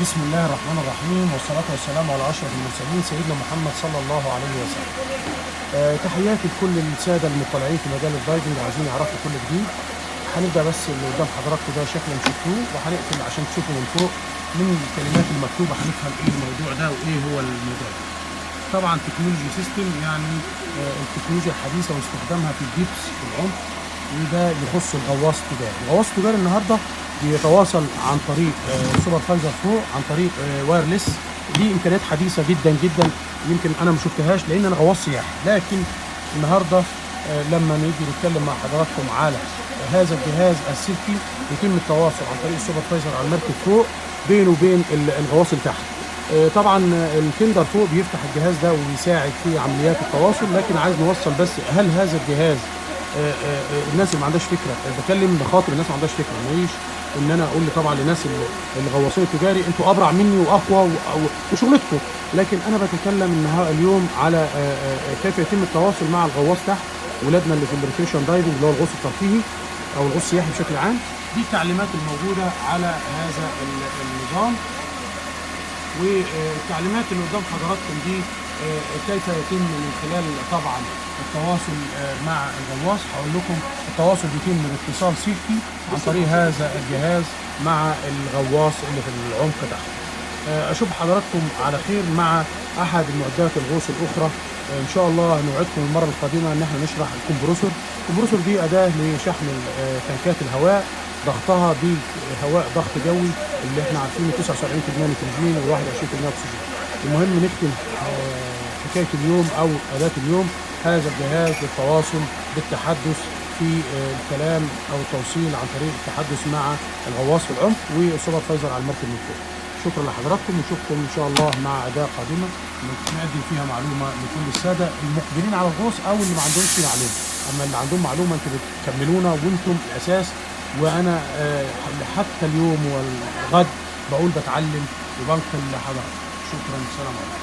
بسم الله الرحمن الرحيم، والصلاة والسلام على أشرف المرسلين سيدنا محمد صلى الله عليه وسلم. تحياتي لكل السادة المطلعين في مجال ال diving وعايزين يعرفوا كل جديد. هنبدأ بس اللي قدام حضراتكم ده شكلا شفتوه، وهنقفل عشان تشوفوا من فوق من الكلمات المكتوبة هنفهم ايه الموضوع ده وايه هو الموضوع ده. طبعا technology system يعني التكنولوجيا الحديثة واستخدامها في ال depth في العمق، وده يخص الغواص التجاري. الغواص التجاري النهارده بيتواصل عن طريق supervisor فوق، عن طريق wireless. دي امكانيات حديثه جدا جدا، يمكن انا ما شفتهاش لان انا غواص سياحي، لكن النهارده لما نيجي نتكلم مع حضراتكم على هذا الجهاز السلكي يتم التواصل عن طريق ال supervisor على المركب فوق بينه وبين الغواص اللي تحت. طبعا ال tender فوق بيفتح الجهاز ده وبيساعد في عمليات التواصل، لكن عايز نوصل بس هل هذا الجهاز الناس اللي ما عندهاش فكرة، بكلم بخاطر الناس ما عندهاش فكرة، ماليش ان انا اقول طبعا للناس الغواصين التجاري انتوا ابرع مني واقوى وشغلتكم، لكن انا بتكلم النهار اليوم على كيف يتم التواصل مع الغواص تحت، ولادنا اللي في ال recreation diving اللي هو الغوص الترفيهي او الغوص السياحي بشكل عام. دي التعليمات الموجودة على هذا النظام، والتعليمات اللي قدام حضراتكم دي كيف يتم من خلال طبعا التواصل مع الغواص. هقول لكم التواصل بيتم باتصال سلكي عن طريق هذا الجهاز مع الغواص اللي في العمق تحت. اشوف حضراتكم على خير مع احد المعدات الغوص الاخرى ان شاء الله. نوعدكم المرة القادمة ان احنا نشرح ال compressor. ال compressor دي اداه لشحن تنكات الهواء، ضغطها بهواء ضغط جوي اللي احنا عارفينه 79% نيتروجين و21% اكسجين. المهم نختم حكاية اليوم او اداه اليوم، هذا الجهاز للتواصل بالتحدث في الكلام او التوصيل عن طريق التحدث مع الغواص في العمق وال supervisor على المركب من فوق. شكرا لحضراتكم، ونشوفكم ان شاء الله مع اداه قادمة نقدم فيها معلومة لكل السادة المقبلين على الغوص او اللي ما عندهمش معلومة. اما اللي عندهم معلومة انتوا بتكملونا وانتم الاساس، وانا حتى اليوم والغد بقول بتعلم وبنقل لحضراتكم. شكرا، السلام عليكم.